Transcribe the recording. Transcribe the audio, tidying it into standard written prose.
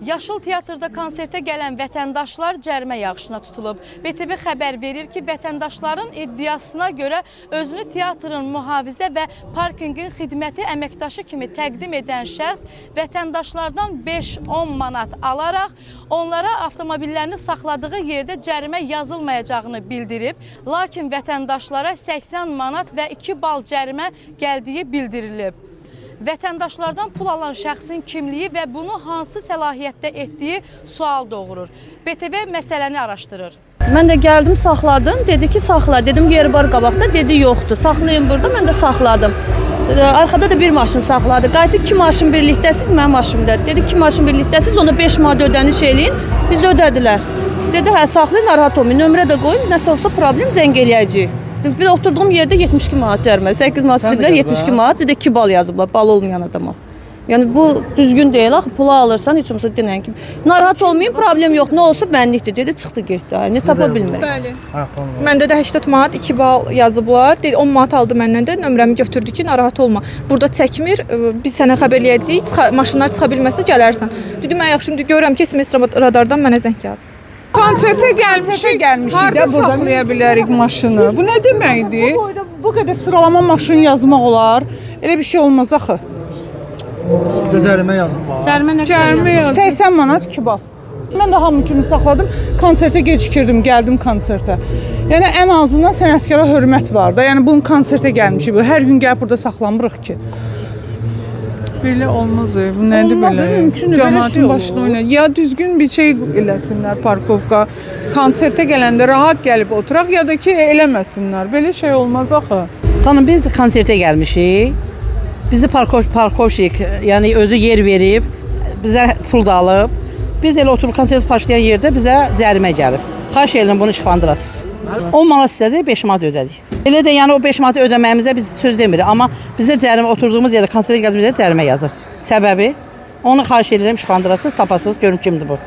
Yaşıl Teatrda konsertə gələn vətəndaşlar cərimə yağışına tutulub. BTV xəbər verir ki, vətəndaşların iddiasına görə özünü teatrın mühafizə və parkinqin xidməti əməkdaşı kimi təqdim edən şəxs vətəndaşlardan 5-10 manat alaraq onlara avtomobillərini saxladığı yerdə cərimə yazılmayacağını bildirib. Lakin vətəndaşlara 80 manat və 2 bal cərimə gəldiyi bildirilib. Vətəndaşlardan pul alan şəxsin kimliyi və bunu hansı səlahiyyətdə etdiyi sual doğurur. BTV məsələni araşdırır. Mən də gəldim, saxladım. Dedi ki, saxla. Dedim, yer var qabaqda. Dedi, yoxdur. Saxlayın burada. Mən də saxladım. Arxada da bir maşın saxladı. Qayıtdı iki maşın birlikdəsiz, mənim maşımda. Dedi, iki maşın birlikdəsiz, ona 5 manat ödəniş eləyin. Biz ödədilər. Dedi, hə, saxlayın, narahat olmayın. Nömrə də qoyun, nəsə olsa problem zəng eləyəcəyik. Bir də oturduğum yerdə 72 manat cərimə, 8 manat Sən də istədilər, gəl 72 bura. manat, bir də 2 bal yazıblar, bal olmayan adama. Yəni bu düzgün deyil axı, pulu alırsan heç olmasa denən ki, narahat olmayın, problem yox, nə olsa mənlikdir dedi, çıxdı getdi. Ay, nə tapa bilmirəm. Bəli. Məndə də 80 manat 2 bal yazıblar. Dedi 10 manat aldı məndən də nömrəmi götürdü ki, narahat olma. Burada çəkmir, biz sənə xəbər eləyəcəyik. Maşınlar çıxa bilməsə gələrsən. Dedim mən yaxşı, indi görürəm ki, SMS radardan mənə zəng gəlib. Konsertə gəlmişik, gəlmişik Harda də, burada. saxlaya bilərik maşını? Bu nə deməkdir? Bu boyda bu qədər sıralama maşın yazmaq olar. Elə bir şey olmaz axı. Sizə cərimə yazıblar. Cərimə nə Cərimə yazır. 80 manat 2 bal. Mən də hamı kimi saxladım. Konsertə gecikirdim, gəldim konsertə. Yəni ən azından sənətkara hörmət var da. Yəni bunun konsertə gəlmişik. Bu hər gün gəlib burada saxlanmırıq ki. Belə olmaz. Bu nədir Olmaz, belə? mümkündür, belə Cəmaətin şey olur. başına oynar. Ya düzgün bir şey eləsinlər parkovka. Konsertə gələndə rahat gəlib oturaq ya da ki eləməsinlər. Belə şey olmaz axı. Xanım biz konsertə gəlmişik. Bizi parkovşik, yəni özü yer verib, bizə pul da alıb. Biz elə oturub konsert başlayan yerdə bizə cərimə gəlib. Xahiş edirəm bunu işıqlandırasınız. 10 manat istədi, 5 manat ödədik. Elə də yəni o 5 manatı ödəməyimizə biz söz demirik, amma bizə cərimə oturduğumuz yerdə konsertə gəldiyimizdə cərimə yazır. Səbəbi onu xahiş edirəm işıqlandırasınız, tapasınız, görüm kimdir bu.